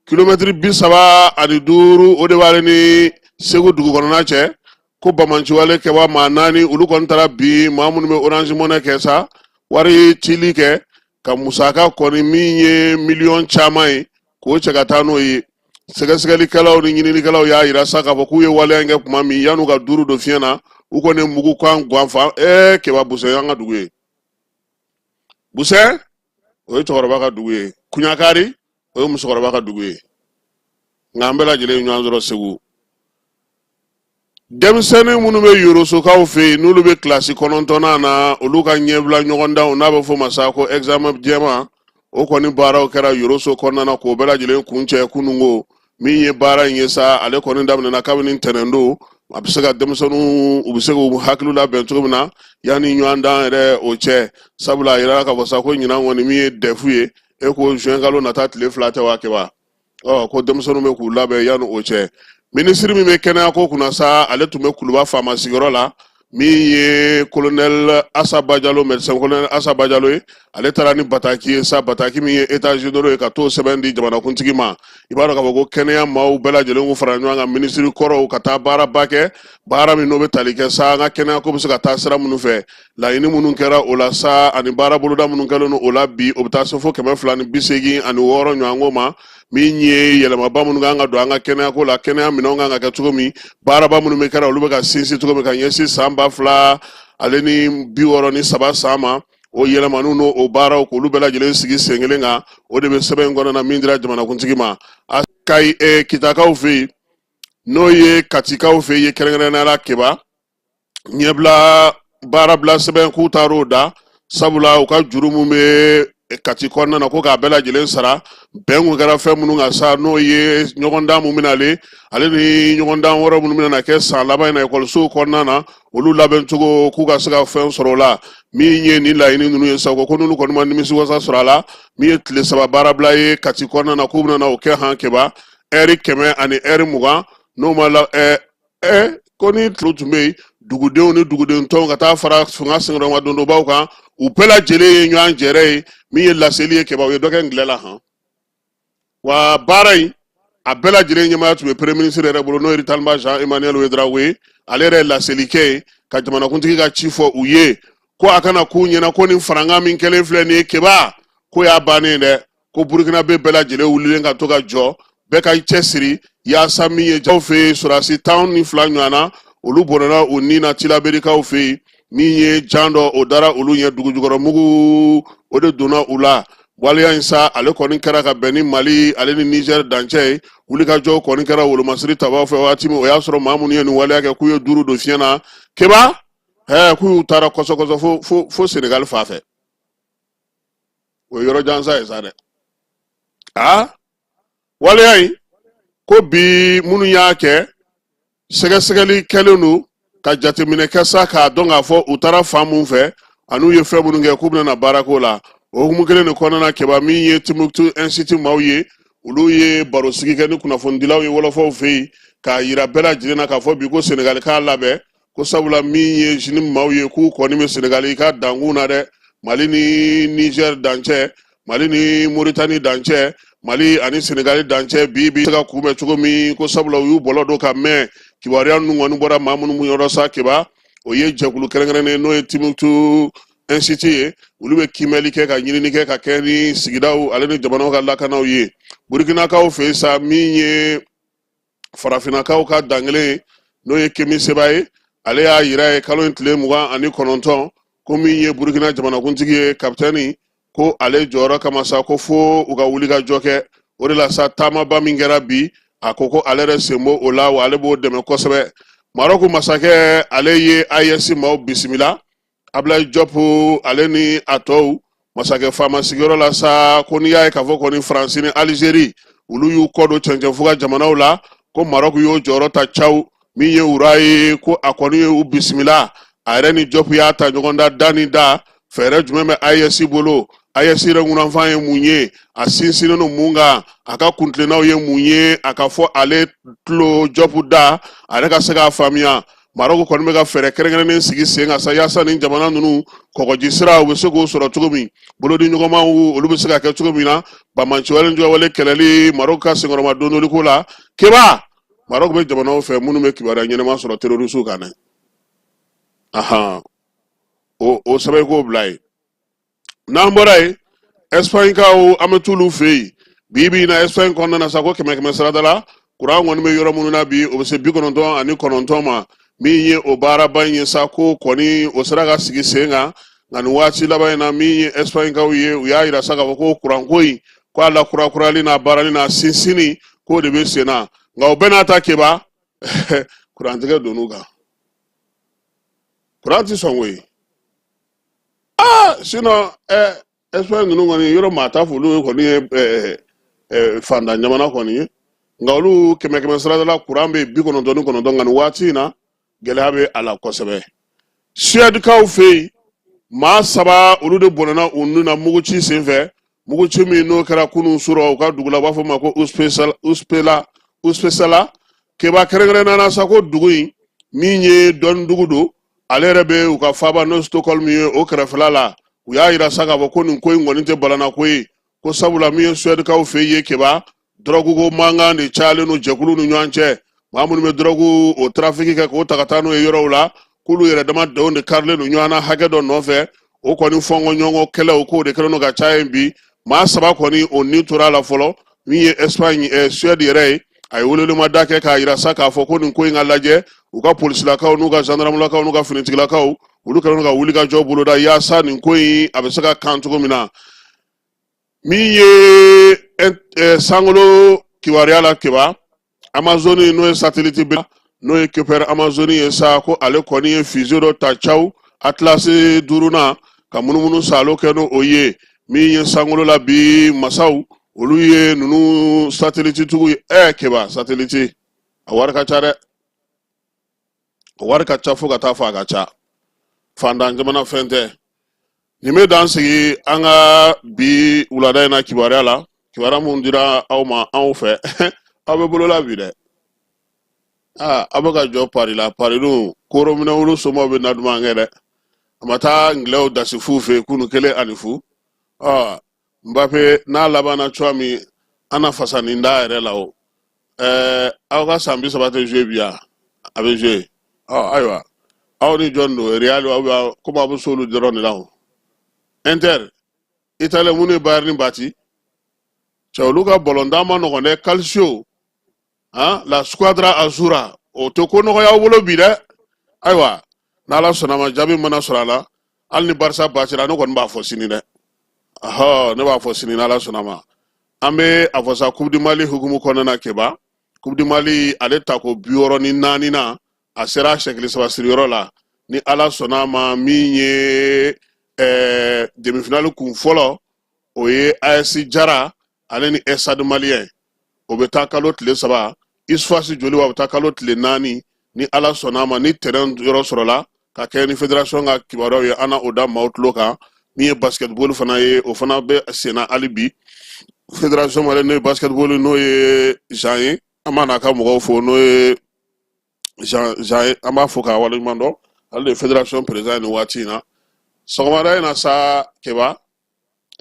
kilomɛtiri 35 o de b'ale ni Segu dugu kɔnɔna cɛ. Ko banbaanciwale kɛba maa naani, olu kɔni taara bin maa minnu bɛ Orange Money kɛ sa, wari cili kɛ, ka musaka kɔni min ye miliyɔn caman ye, k'o cɛ ka taa n'o ye. Sɛgɛsɛgɛlikɛlaw ni ɲininikɛlaw y'a yira sa k'a fɔ k'u ye waleya in kɛ tuma min, yan'u ka duuru don fiɲɛ na, u kɔni ye mugu kan gan fa. Keba, Busɛn y'an ka dugu ye. Busɛn, o ye cɛkɔrɔba ka dugu ye. Kuɲakari, o ye musokɔrɔba ka dugu ye. Nka an bɛɛ lajɛlen ye ɲɔgɔn sɔrɔ Segu. Denmisɛnnin minnu bɛ Yorosokaw fɛ yen, n'olu bɛ kilasi kɔnɔntɔnnan na, olu ka ɲɛbila ɲɔgɔndanw, n'a bɛ f'o ma sa ko examen jɛman, o kɔni baaraw kɛra Yoroso kɔnɔna na k'o bɛɛ lajɛlen kuncɛ kununko. Min ye baara in ye sa, ale kɔni daminɛna kabini ntɛnɛndon. A bɛ se ka denmisɛnninw, u bɛ se k'u hakili labɛn cogo min na yanni ɲɔgɔndan yɛrɛ o cɛ, sabula a yirala k'a fɔ sa ko ɲinan kɔni min ye DEF ye, e ko juin kalo nata tile 2 tɛ wa Keba? Ɔ ko denmisɛnninw bɛ k'u labɛn yanni o cɛ. Minisiri min bɛ kɛnɛyako kunna sa, ale tun bɛ Kuluba faama sigiyɔrɔ la, min ye colonel Asa Bajalo, médecin colonel Asa Bajalo ye. Ale taara ni bataki ye sa, bataki min ye états généraux ye, ka t'o sɛbɛn di jamanakuntigi ma. I b'a dɔn k'a fɔ ko kɛnɛya maaw bɛɛ lajɛlen k'u fara ɲɔgɔn kan, minisiri kɔrɔw, ka taa baaraba kɛ, baara min n'o bɛ tali kɛ sa an ka kɛnɛyako bɛ se ka taa sira minnu fɛ, laɲini minnu kɛra o la sa, ani baara boloda minnu kɛlen don o la bi, o bɛ taa se fo 286 ɲɔgɔnko ma. Min ye yɛlɛmaba minnu kan ka don an ka kɛnɛyako la, kɛnɛya minɛnw kan ka kɛ cogo min, baaraba minnu bɛ kɛra, olu bɛ ka sinsin cogo min ka ɲɛsin san 2063 san ma, o yɛlɛmaniw n'o o baaraw, k'olu bɛɛ lajɛlen sigi sen kelen kan, o de bɛ sɛbɛn in kɔnɔna na min dira jamanakuntigi ma. A Kayi Kitakaw fɛ yen, n'o ye Katikaw fɛ yen, kɛrɛnkɛrɛnnenya la Keba, ɲɛbila baarabila sɛbɛn k'u taar'o da, sabula u ka juru min bɛ Kati kɔnɔna na, ko k'a bɛɛ lajɛlen sara. Bɛn kun kɛra fɛn minnu kan sa, n'o ye ɲɔgɔndan mun bɛna ale ale ni ɲɔgɔndan wɛrɛ minnu bɛna kɛ san laban in na ekɔlisow kɔnɔna na, olu labɛn cogo, k'u ka se ka fɛn sɔrɔ o la. Min ye nin laɲini ninnu ye sa, ko n'olu kɔni ma nimisiwasa sɔrɔ a la, min ye tile 3 baarabila ye Kati kɔnɔna na, k'u bɛna na o kɛ han Keba, ɛri 100 ani ɛri 20, n'o ma la ko ni tulu tun bɛ yen, dugudenw ni duguden tɔnw ka taa fara fanga senkɔrɔmadondonbaw kan, u bɛɛ lajɛlen ye ɲɔgɔn jɛrɛ ye. Min ye laseli ye Keba, u ye dɔ kɛ ngilɛ la han. Wa baara in a bɛɛ lajɛlen ɲɛmaaya tun bɛ premier ministre yɛrɛ bolo, n'o ye Ritaliba Jean Emmanuel Ouedraogo ye. Ale yɛrɛ ye laseli kɛ yen ka jamanakuntigi ka ci fɔ u ye ko a kana k'u ɲɛna ko nin farankan min kɛlen filɛ nin ye Keba, ko y'a bannen dɛ, ko Burukinabe bɛɛ lajɛlen wulilen ka to ka jɔ, bɛɛ ka cɛ siri yaasa min ye jaw fɛ yen, sɔrɔdasi 12 ɲɔgɔn na, olu bɔnɛna u ni na Tilaberikaw fɛ yen. Min ye jan dɔ o dara olu ɲɛ, dugujukɔrɔ mugu o de donna u la. Waleya in sa, ale kɔni kɛra ka bɛn ni Mali ale ni Nizɛri dancɛ ye. Wulikajɔw kɔni kɛra wolomasiri tabaw fɛ waati min, o y'a sɔrɔ maa minnu ye nin waleya kɛ, k'u ye duuru don fiɲɛ na Keba, k'u y'u taara kɔsɔ-kɔsɔ fo fo fo Senegali fan fɛ. O ye yɔrɔ jan sa ye sa dɛ. Aa waleya in ko bi, minnu y'a kɛ, sɛgɛsɛgɛli kɛlen don ka jateminɛ kɛ sa k'a dɔn k'a fɔ u taara fan mun fɛ an'u ye fɛn minnu kɛ, k'u bɛna na baara k'o la. O hukumu kelen de kɔnɔna na Keba, min ye Timbuktu Institut maaw ye, olu ye barosigi kɛ ni kunnafonidilaw ye wɔlɔfɔw fɛ yen, k'a yira bɛɛ lajɛlen na k'a fɔ bi ko Senegali k'a labɛn, ko sabula min ye JNIM maaw ye, k'u kɔni bɛ Senegali ka dankun na dɛ, Mali ni Niger dancɛ, Mali ni Moritani dancɛ, Mali ani Senegali dancɛ, bi bi se ka kunbɛn cogo min, ko sabula u y'u bɔlɔ don ka mɛn. Kibaruya ninnu kɔni bɔra maa minnu yɔrɔ sa Keba, o ye jɛkulu kɛrɛnkɛrɛnnen n'o ye Timbuktu Institut ye. Olu bɛ kiimɛli kɛ ka ɲinini kɛ ka kɛ ni sigidaw ale ni jamanaw ka lakanaw ye. Burukinakaw fɛ sa, min ye farafinnakaw ka dankelen ye, n'o ye Kemi Seba ye, ale y'a yira ye kalo in tile 29, ko min ye Burukina jamanakuntigi ye, kapitɛni, ko ale jɔyɔrɔ kama sa, ko fo u ka wuli ka jɔ kɛ. O de la sa, taamaba min kɛra bi, a ko ko ale yɛrɛ sen b'o la, wa ale b'o dɛmɛ kosɛbɛ. Marɔku masakɛ, ale ye AES maaw bisimila, Ablaye Diop ale ni a tɔw, masakɛ faama sigiyɔrɔ la sa. Ko n'i y'a ye k'a fɔ kɔni Faransi ni Alizeri, olu y'u kɔ don cɛncɛnfuga jamanaw la, ko Marɔku y'o jɔyɔrɔ ta caw. Min ye roi ye, ko a kɔni ye u bisimila, a yɛrɛ ni Diop y'a ta ɲɔgɔn da da ni da. Fɛɛrɛ jumɛn bɛ AES bolo? AES yɛrɛ ŋunanfan ye mun ye? A sinsinnen don mun kan? A ka kuntilennaw ye mun ye? A ka fɔ ale tulo Diop da, a yɛrɛ ka se k'a faamuya. Marɔku kɔni bɛ ka fɛɛrɛ kɛrɛnkɛrɛnnen sigi sen kan sa, yaasa ni jamana ninnu kɔgɔji sira, u bɛ se k'o sɔrɔ cogo min, bolodi ɲɔgɔnmaw olu bɛ se ka kɛ cogo min na, banbaanciwale juguwale kɛlɛli, Marɔku ka senkɔrɔma dondoliko la. Keba, Marɔku bɛ jamanaw fɛ minnu bɛ kibaruya ɲɛnama sɔrɔ terorisiw kan dɛ. Ahan, o sɛbɛn k'o bila yen. N'an bɔra yen, Ɛsipaɲikaw, an bɛ t'olu fɛ yen bi bi in na. Ɛsipaɲi kɔnɔna na sa, ko kɛmɛ kɛmɛ sarada la, kuran kɔni bɛ yɔrɔ minnu na bi, o bɛ se 99 ma. Min ye o baaraba in ye sa, ko kɔni o sera ka sigi sen kan. Nka nin waati laban in na, min ye Ɛsipaɲikaw ye, u y'a yira sa k'a fɔ ko kuranko in, ko a lakurakurali n'a baarali n'a sinsinni, k'o de bɛ sen na. Nka o bɛɛ n'a ta, Keba, kurantigɛ donn'u kan. Kuran tɛ sɔn koyi. Aa, sinon Espagne ninnu kɔni, yɔrɔ maa t'a fɔ olu ye kɔni ye fantan jamana kɔni ye, nka olu kɛmɛ kɛmɛ sarada la, kuran bɛ 99. Nka nin waati in na, gɛlɛya bɛ a la kosɛbɛ. Suèdekaw fɛ yen, maa saba, olu de bɔnɛna u ni na muguci senfɛ, muguci min n'o kɛra kunun surɔ u ka dugu la, u b'a fɔ ma ko Uppsala. Keba, kɛrɛnkɛrɛnnenya la sa, ko dugu in min ye dɔnni dugu don, ale yɛrɛ bɛ u ka faaba n'o Stockholm ye, o kɛrɛfɛla la. U y'a yira sa k'a fɔ ko nin ko in kɔni tɛ balana ko ye, ko sabula min ye Suèdekaw fɛ yen, Keba, dɔrɔguko mankan de cayalen don jɛkulu ni ɲɔgɔn cɛ. Maa minnu bɛ dɔrɔgu o trafic kɛ k'o ta ka taa n'o ye yɔrɔw la, k'olu yɛrɛ dama denw de karilen don ɲɔgɔn na hakɛ dɔ nɔfɛ. O kɔni fɔnkɔɲɔgɔn kɛlɛw, k'o de kɛlen don ka caya yen bi. Maa saba kɔni, o ni tora a la fɔlɔ. Min ye Espagne, Suède yɛrɛ ye, a ye welewelemada kɛ k'a yira sa k'a fɔ ko nin ko in ka lajɛ. U ka polisilakaw n'u ka gendarmelakaw n'u ka finitigilakaw, olu kɛlen don ka wulikajɔ boloda yaasa nin ko in a bɛ se ka kan cogo min na. Min ye sankolo kibaruya la, Keba, Amazone, n'o ye satellite bɛ, n'o ye Kepler Amazone ye sa, ko ale kɔni ye fusée dɔ ta caw Atlas duurunan ka munumunu saalo kɛ n'o ye. Min ye sankolo la bi masaw, olu ye ninnu satellite tigiw ye. Keba, satellite a wari ka ca dɛ, a wari ka ca fo ka taa fɔ a ka ca. Fantan jamana fɛn tɛ. Nin bɛ dan sigi an ka bi wulada in na kibaruya la, kibaruya mun dira aw ma anw fɛ. Aw bɛ bolola bi dɛ. Aa, aw bɛ ka jɔ pari la. Pari dun koro minɛ, wolo somaw bɛ na duman kɛ dɛ. A ma taa ngilɛw dasi fu fɛ kunu 1-0. Ɔ, Mbappe n'a labanna cogoya min, an na fasa nin da yɛrɛ la o. Aw ka san 30 tɛ jouer bi yan, a bɛ jouer. Ɔ ayiwa, aw ni jɔn don? Real aw bɛ komi aw bɛ s'olu dɔrɔn de la o. Inter Italie, minnu ye Bayern bati cɛ, olu ka bɔlɔntan ma nɔgɔn dɛ. Calcio, han, la Squadra Azzurra, o tɛ ko nɔgɔya aw bolo bi dɛ. Ayiwa, n'Ala sɔnna ma, jaabi mana sɔrɔ a la, hali ni Barça batira, ne kɔni b'a fɔ sini dɛ. Ɔhɔ, ne b'a fɔ sini n'Ala sɔnna ma. An bɛ a fɔ sa, Coupe du Mali hukumu kɔnɔna na, Keba, Coupe du Mali ale tako 64 na, a sera sɛkili saba siriyɔrɔ la. Ni Ala sɔnna a ma, min ye demi-finale kun fɔlɔ, o ye AS Jara ale ni Stade Malien, o bɛ taa kalo tile 3. USFAS Joliba, o bɛ taa kalo tile 4. Ni Ala sɔnna a ma, ni terrain yɔrɔ sɔrɔla ka kɛ ni fédération ka kibaruyaw ye, an na o da maaw tulo kan. Min ye basketball fana ye, o fana bɛ senna hali bi. Fédération malienne n'o ye basketball, n'o ye Jean ye, an b'a n'a ka mɔgɔw fo, n'o ye Jean Jean ye, an b'a fo k'a waleɲuman dɔn. Ale de ye fédération président ye nin waati in na. Sɔgɔmada in na sa, Keba,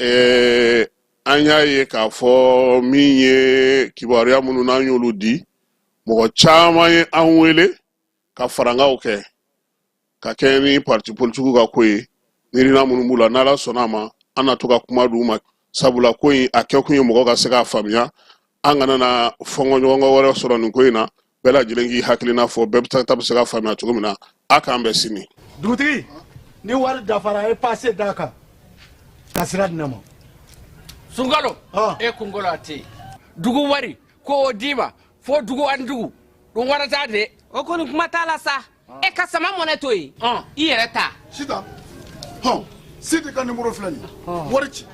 an y'a ye k'a fɔ min ye kibaruya minnu n'an y'olu di, mɔgɔ caman ye an wele ka farankaw kɛ ka kɛ ni parti politikiw ka ko ye. Miirina minnu b'u la, n'ala sɔnna a ma, an na to ka kuma d'u ma, sabula ko in a kɛkun ye mɔgɔ ka se k'a faamuya, an kana na fɔnkɔɲɔgɔnkɔ wɛrɛ sɔrɔ nin ko in na. Bɛɛ lajɛlen k'i hakilina fɔ, bɛɛ ta bɛ se ka faamuya cogo min na. A k'an bɛn sini. Dugutigi, ni wari dafara, e pase d'a kan ka sira di ne ma. Sunkalo, e kunkolo a tɛ yen. Dugu wari ko o d'i ma fo dugu ani dugu ɗum warata de. O kɔni, kuma t'a la sa. E ka sama mɔnɛ to yen, i yɛrɛ ta. Sitan, hɔn, Sidi ka nimoro filɛ nin ye, wari ci.